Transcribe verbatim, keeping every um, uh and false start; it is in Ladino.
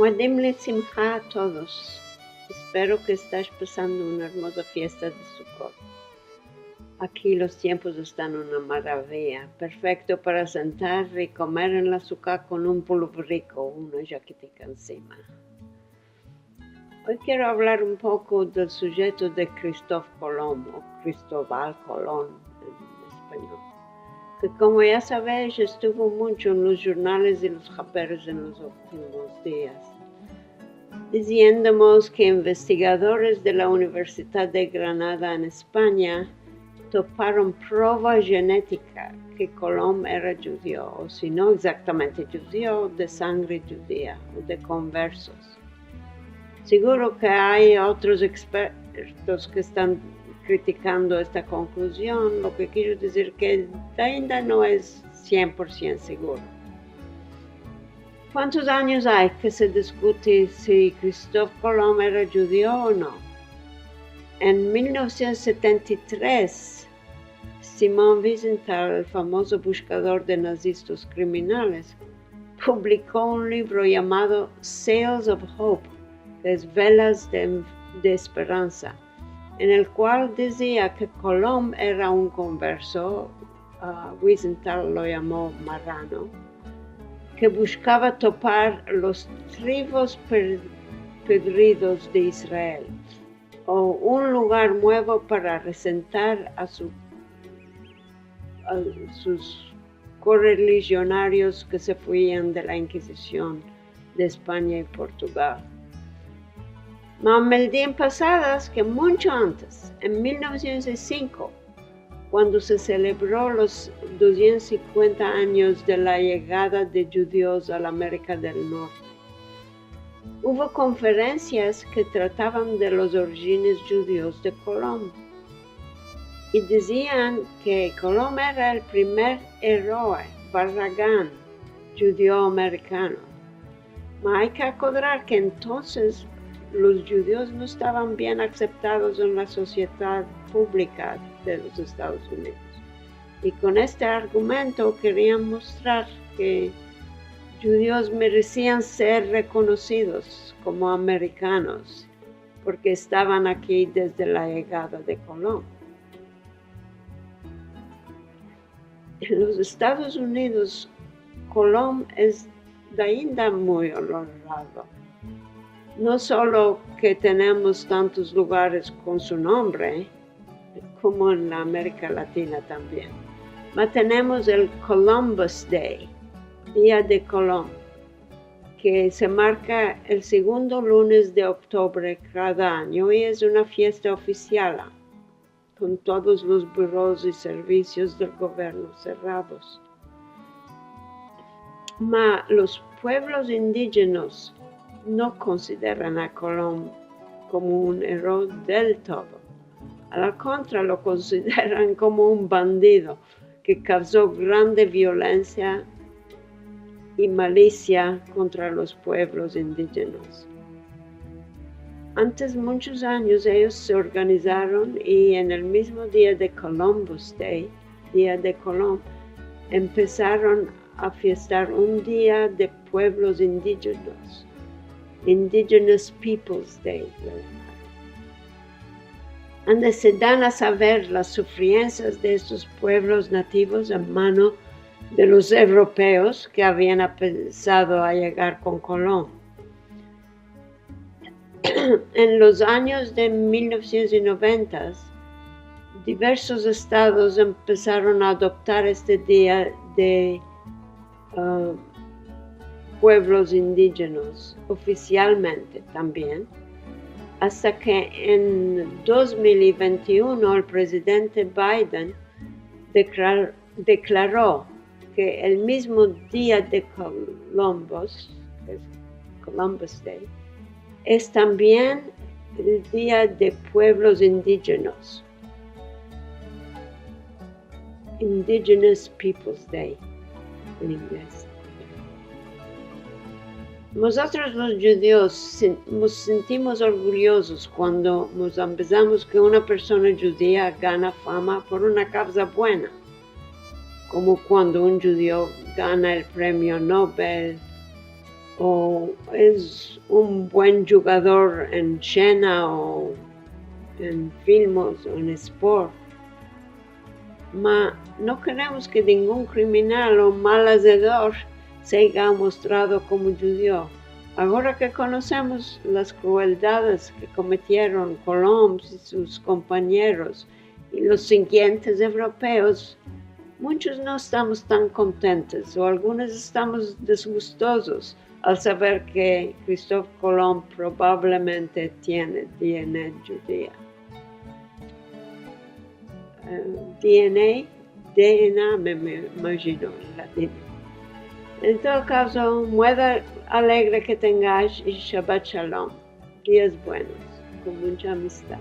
Moedim lesimha a todos. Espero ke estais pasando una ermoza fiesta de Sukot. Aki los tiempos estan una maraviya, perfekto para sentar i komer en la suka kon un puluvrik o una djaketika ensima. Oy kero avlar un poko del sujeto de Kristof Kolom, o Kristobal Kolon en espanyol, ke, komo ya savesh, estuvo muncho en los jurnales i los haberes en los ultimos dias, diziendomos ke investigadores de la Universidad de Granada en Espanya toparon prova jenetika ke Kolom era djudio, o si no egzaktamente djudio, de sangre djudia o de konversos. Siguro ke ay otros ekspertos ke estan kritikando esta konkluzion, lo ke kero dizir ke ainda no es sien por sien siguro. Kuantos anyos ay ke se diskute si Kristof Kolom era djudio o no? En mil novesientos setenta i tres, Simon Wiesenthal, el famozo bushkador de nazistas kriminales, publiko un livro yamado Sails of Hope, ke es Velas de, de Esperansa, en el kual dizia ke Kolom era un konverso, a, Wiesenthal lo yamo marano, ke bushkava topar los tribos per-, pedridos de Israel, o un lugar muevo para resentar a su, a sus korelijionarios ke se fuian de la Inkizision de Espanya i Portugal. Ma meldien pasadas ke muncho antes, en mil novesientos i sinko, kuando se selebro los dosientos sinkuenta anyos de la yegada de djudios a la Amerika del Norte, uvo konferensias ke tratavan de los orijines djudios de Kolom. I dizian ke Kolom era el primer eroe, barragan, djudio-amerikano. Ma ay ke akodrar ke entonses los djudios no estavan bien akseptados en la sosiedad publika de los Estados Unidos. I kon este argumento kerian mostrar ke djudios meresian ser rekonosidos komo amerikanos, porke estavan aki desde la yegada de Kolom. En los Estados Unidos, Kolom es ainda muy onorado. No solo ke tenemos tantos lugares kon su nombre, komo en la Amerika Latina tambien, ma tenemos el Columbus Day, Dia de Kolom, ke se marka el segundo lunes de oktubre kada anyo i es una fiesta ofisiala, kon todos los buros i servisios del governo serrados. Ma los puevlos indijenos no konsideran a Kolom komo un eroe del todo. A la kontra, lo konsideran komo un bandido ke kavzo grande violensia i malisia kontra los puevlos indijenos. Antes munchos anyos eyos se organizaron i en el mizmo dia de Columbus Day, Dia de Kolom, empesaron a fiestar un dia de puevlos indijenos, Indigenous Peoples Day, lo yamaron, ande se dan a saver las sufriensas de estos puevlos nativos en mano de los evropeos ke avian empesado a yegar kon Kolom. En los anyos de mil novesientos i noventa, diversos estados empesaron a adoptar este dia de, ah, puevlos indijenos ofisialmente tambien, asta ke en dos mil i vente i uno el prezidente Biden deklar-, deklaro ke el mizmo dia de Columbus, ke es Columbus Day, es tambien el dia de puevlos indijenos, Indigenous Peoples Day en ingles. Mozotros los djudios sen-, mos sentimos orgulyozos kuando mos ambezamos ke una persona djudia gana fama por una kavza buena, komo kuando un djudio gana el premio Nobel o es un buen djugador en shena o en filmos o en esport. Ma no keremos ke ningun kriminal o mal azedor se aya mostrado komo djudio. Agora ke konosemos las krueldades ke kometieron Kolomb i sus kompanyeros i los siguientes evropeos, munchos no estamos tan kontentos o algunos estamos desgustozos al saver ke Kristof Kolomb probablemente tiene D N A djudia. Eh, D N A, D N A, me, me imajino en latin. En todo kaso, mueda alegre ke tengash i Shabat Shalom. Dias buenos, kon muncha amistad.